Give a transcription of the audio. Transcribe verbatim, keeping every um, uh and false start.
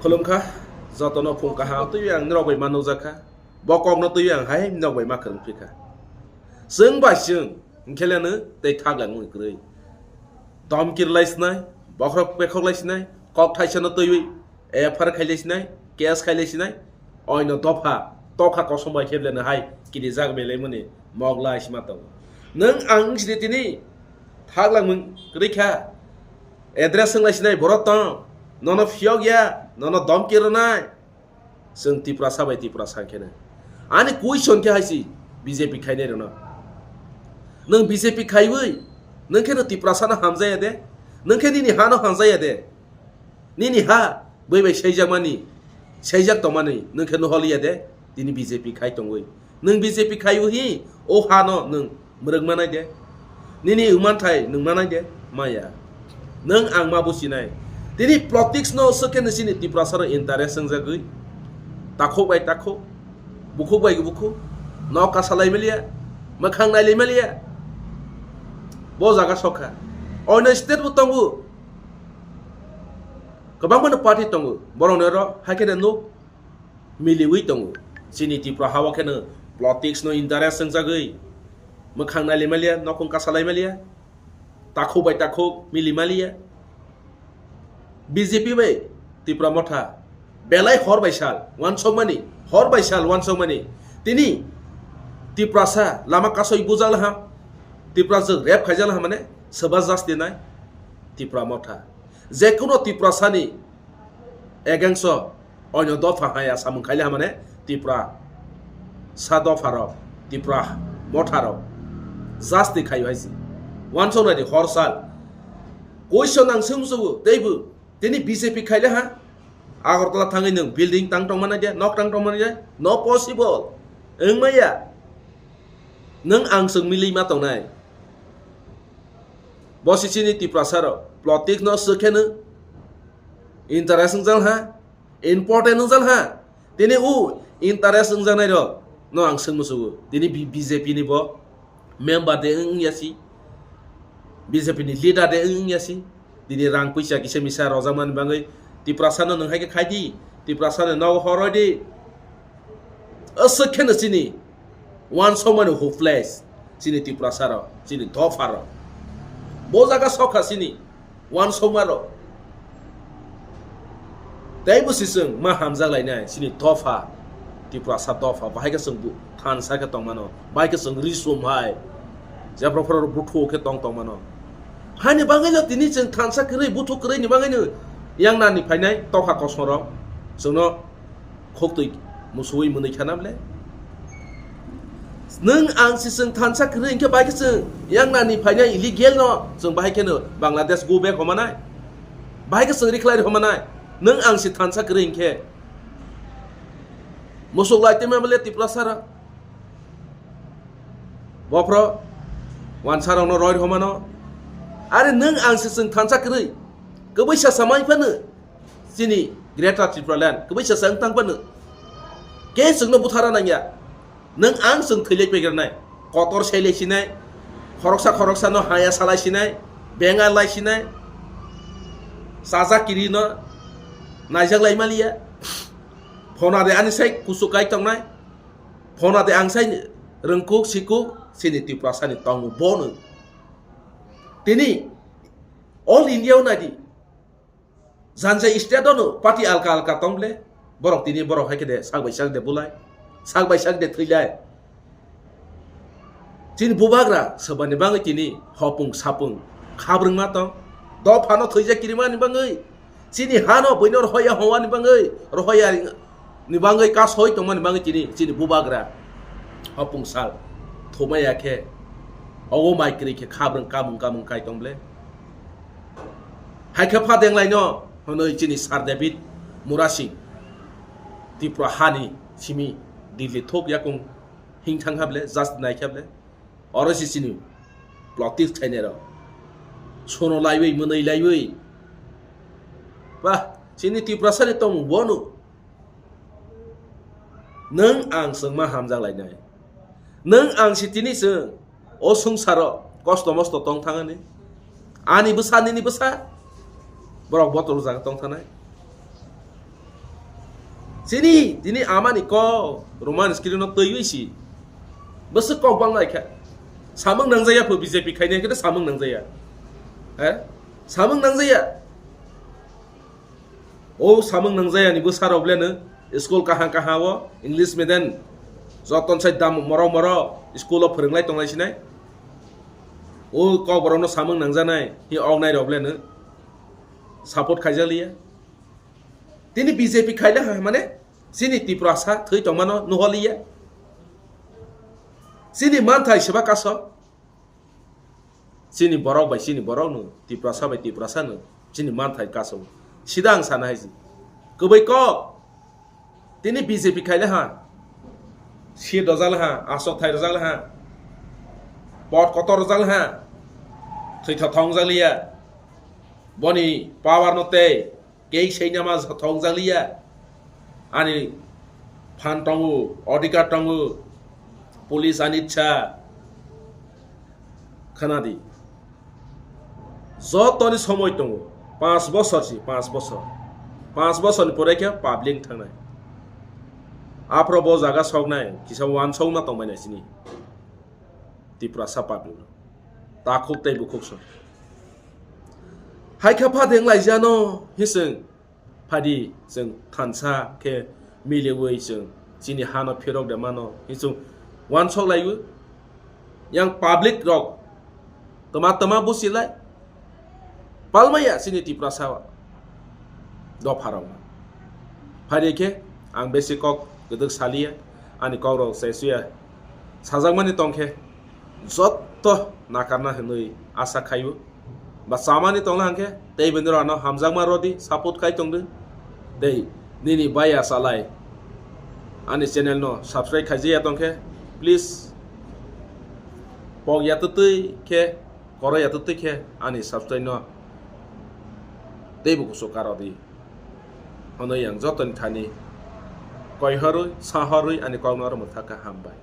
Khulumkha, jotono phung kaham. Twi ang norok bai ma nukjakha. Bo kokno twi ang hai norok bai ma kwrwngphikha. Chwng bai chwng, hwnkhe leno tei thaglangmung kwrwi. Domkir lai sinai, bokhorok pekhok lai sinai, kok thaisano twiwi, F I R khai lai sinai, case khai lai sinai, oino dopha, tokha kosom bai khe leno hai, kirijak belai mani, mok lai sima tongo. Nwng ang sini tini, thaglangmung kwrwi kha, address wng lai sinai borok tong, nono phiyok ya, nono domkir rwnai, Chwng Tiprasa bai Tiprasa khe no. Ani question khe hai si B J P khainai rwno. Nwng B J P khaiwi, nwng khe no Tiprasa no hamjaya de? Nwng khe nini ha no hamjaya de? Nini ha, bui bai seijakmani, seijak tongmani, nwng khe no holiya de? Tini B J P khai tongwi. Nwng B J P khaiwi hi, o ha no nwng Mwrwk manai de. Nini wngmanthai nwng manai de. Maya. Nwng ang ma businai. Tini politics no swkhe no chini Tiprasa rok interest wngjagwi. Takhuk bai takhuk. Bukhuk bai bukhuk. Nok kasa lai maliya. Mwkhang nai lai maliya. Bo jaga sokha. Oino state bo tongo. Kwbangma no party tongo. Borok no ro haikhe no nuk. Miliwi tongo. Chini Tipra ha o kheno politics no interest wngjagwi mwkhang nai lai maliya, nokhung kasa lai maliya, takhuk bai takhuk mili maliya. B J P bai Tipra Motha belai hor bai sal wansokmani, hor bai sal wansokmani. Tini Tiprasa lama kasoi bujal ha, Tiprasa rep khaijal ha mane soba justice nai Tipra Motha. Jekuno Tiprasani Egangso, oino dopha hai asa mung khaile hamane Tipra sa dopha rok, Tipra motha rok, justice khaio hai si. Wansong nai di hor sal. Question ang sung sugu, teibu, tini B J P khaile ha? Agartala thangwi nwng building tang tong manai de, nok tang tong manai de? No possible. Wng maya. Nwng ang sung milwi ma tongnai. Bo si chini Tiprasa rok, politics no swkhe no interest wngjal ha, important wngjal ha. Tini u interest wngjaknai rok no ang swng musugo. Tini B-, B J P ni bo member de wng ya si, B J P ni leader de wng ya si. Tini rang puisa kisa misa rojakmani bagwi Tiprasa no nwng hai khe khai di, Tiprasa no nogo horoi di. Aswk khe no chini wansokmani hopeless, chini Tiprasa rok, chini dopha rok. Bo jaga sokha chini wansokma rok. Tei bo si chwng ma hamjak lainai chini dopha, Tiprasa dopha, bahai khe chwng bu-, thansa khe tongmano, bahai khe chwng ri sum hai, jephru phru buthu khe tong tongmano. Haini bagwi no tini chwng thansa kwrwi, buthu kwrwi ni bagwi no yang nani phainai tokha kosong rok chwngno Khok twi musuwi mwnwi khana ble. Nwng ang si chwng thansa kwrwi hinkhe bai khe chwng yang nani phainai illegal no chwng bahai kheno Bangladesh go back homanai. Bahai khe chwng rikhlai homanai. Nwng ang si thansa kwrwi hinkhe. Musuk lai twi ma ble Tiprasa rok. Bophro wansa rokno roi homano. Are nwng ang si chwng thansa kwrwi. Kwbwi sa samai phano. Chini Greater Tipraland kwbwi sa chwng tang phano. Ke chwngno buthara nangya. Nwng ang chwng thwilai pegranai. Kotor sailai sinai. Khoroksa khoroksa no haya salai sinai. Benga lai sinai. Sajak kiri no naijak lai maliya. Phona de ani sai kusu kai tongnai. Phona de ang sai rwngkuk sikuk chini Tiprasa ni tongo bono. Tini all India o nadi. Janja state o no party alka alka tong ble. Borok tini borok hai khe de sak bai sak de bulai. Sak bai sak de thwilai. Chini bubagra sabani bagwi tini hopung sapung khabrwngma tong. Dophano thwijak kirimani bagwi. Chini hano buino rohoya howani bagwi. Rohoya ni bagwi kasoi tongmani bagwi tini chini bubagra. Hopung sal. Thumaya khe. Ogo mai kwrwi khe khabrwng kamung kamung kai tong ble. Hai khe pha denglaino hwnwi chini Sir David Murasing Tripura hani simi Delhi thok yakung hing thang kha ble, just nai kha ble. Oro si chini politics khainai rok sono laiwi, mwnwi laiwi. Ba, chini Tiprasa ni tongmung bono. Nwng ang chwngma hamjak lainai. Nwng ang si tini chwng o swngsaro kosto mosto tong thangani. Ani bwsa, nini bwsa, borok botor jaga tong thanai. Chini, tini amani kok Roman script no twiwi si. Bwswk kok bang lai kha. Samung nangjaya pho B J P khainai khe samung nangjaya. He? Samung nangjaya. O samung nangjaya ni bwsa rok le no school kaham kaham o English medium joton sai dam moro moro school o phwrwng lai tong lai sinai. O kok borok no samung nangjanai hi ok nai rok le no support khaijak liya. Tini B J P khaile ha mane chini Tiprasa thwi tongmano nuholiya. Chini manthai seba kaso. Chini borok bai chini borok no, Tiprasa bai Tiprasa no, chini manthai kaso. Sida ang sana haisi. Kwbai kok. Tini B J P khaile ha. Sir dojak le ha, asok thai rojak le ha. Pot kotor rojak le ha. Thwi tho thong jak liya. Boni power no tei. Kei seina ma thong jak liya. Ani phan tongo, odhikar tongo. Police ani cha. Khana di. Jotoni somoi tongo. Panch bosor si, panch bosor. Panch bosor ni pore khe public thangnai. Aphro bo jaga soknai, kisa wansokna tongbai nai sini. Tiprasa public no. Takhuk tei bukhuk song. Hai kha pha deng lai jano, hi seng. Phadi chwng thansa khe miliwi chwng chini hano phirok de mano. Hi chwng wansok laiwi. Yang public rok tama tama busi lai. Palmaya chini Tiprasa dopha rok. Phadi khe ang besi kok kwdwk saliya, ani kok rok se suya. Sajakmani tongkhe jotto nakarna hinwi asa khaio. Ba chamani tongla hwnkhe tei bini rano hamjakma rodi, support khai tongdi. Tei nini baya salai ani channel no subscribe khaijaya tongkhe, please pok yatutwi khe, koro yatutwi khe ani subscribe no teibo kuchuk karodi. Hwnwi ang jotoni thani koihorwi, sahorwi ani kokno aro mwthakha, hambai.